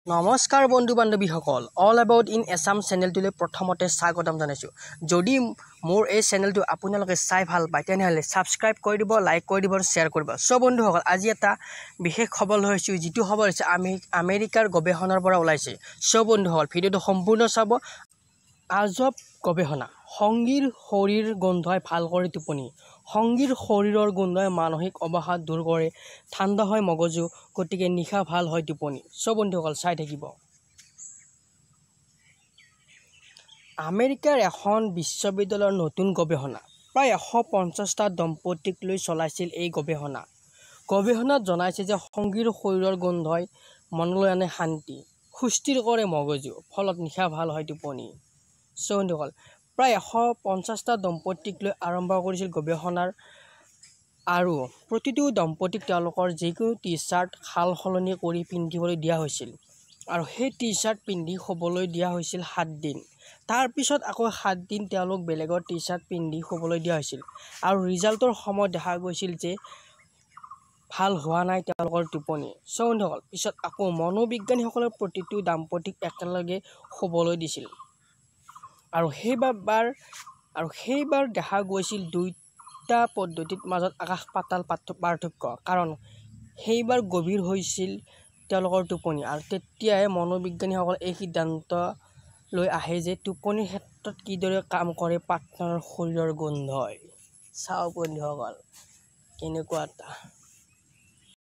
নমস্কাৰ বন্ধু বান্ধৱীসকল, all about in Assam চেনেলটোলৈ প্ৰথমতে স্বাগতম জনাইছোঁ। যদি মোৰ এই চেনেলটো আপোনালোকে চাই ভাল পায় তেনেহ'লে ছাবস্ক্ৰাইব কৰি দিব, লাইক কৰি দিব আৰু শ্বেয়াৰ কৰিব। চ' বন্ধুসকল, আজি এটা বিশেষ খবৰ লৈ আহিছোঁ, যিটো খবৰ হৈছে আমি আমেৰিকাৰ গৱেষণাৰ পৰা ওলাইছে। চ' বন্ধুসকল, ভিডিঅ'টো সম্পূৰ্ণ চাব। আজব গৱেষণা, সংগীৰ শৰীৰ গোন্ধই ভাল কৰে টোপনি। সংগীৰ শৰীৰৰ গোন্ধই মানসিক অৱসাদ দূৰ কৰে, ঠাণ্ডা হয় মগজু, গতিকে নিশা ভাল হয় টোপনি। চ' বন্ধুসকল, চাই থাকিব। আমেৰিকাৰ এখন বিশ্ববিদ্যালয়ৰ নতুন গৱেষণা, প্ৰায় 150টা দম্পতীক লৈ চলাইছিল এই গৱেষণা। গৱেষণাত জনাইছে যে সংগীৰ শৰীৰৰ গোন্ধই মনলৈ আনে শান্তি, সুস্থিৰ কৰে মগজু, ফলত নিশা ভাল হয় টোপনি। চ' বন্ধুসকল, প্ৰায় 150টা দম্পতীক লৈ আৰম্ভ কৰিছিল গৱেষণাৰ আৰু প্ৰতিটো দম্পতীক তেওঁলোকৰ যিকোনো টি চাৰ্ট সাল সলনি কৰি পিন্ধিবলৈ দিয়া হৈছিল আৰু সেই টি চাৰ্ট পিন্ধি শুবলৈ দিয়া হৈছিল 7 দিন। তাৰপিছত আকৌ 7 দিন তেওঁলোক বেলেগৰ টি চাৰ্ট পিন্ধি শুবলৈ দিয়া হৈছিল আৰু ৰিজাল্টৰ সময়ত দেখা গৈছিল যে ভাল হোৱা নাই তেওঁলোকৰ টোপনি। চ' বন্ধুসকল, পিছত আকৌ মনোবিজ্ঞানীসকলে প্ৰতিটো দম্পতীক একেলগে শুবলৈ দিছিল আৰু সেইবাৰ দেখা গৈছিল দুয়োটা পদ্ধতিৰ মাজত আকাশ পাতাল পাৰ্থক্য, কাৰণ সেইবাৰ গভীৰ হৈছিল তেওঁলোকৰ টোপনি। আৰু তেতিয়াই মনোবিজ্ঞানীসকলে এই সিদ্ধান্ত লৈ আহে যে টোপনিৰ ক্ষেত্ৰত কিদৰে কাম কৰে পাৰ্টনাৰৰ শৰীৰৰ গোন্ধই। চাওক বন্ধুসকল, কেনেকুৱা এটা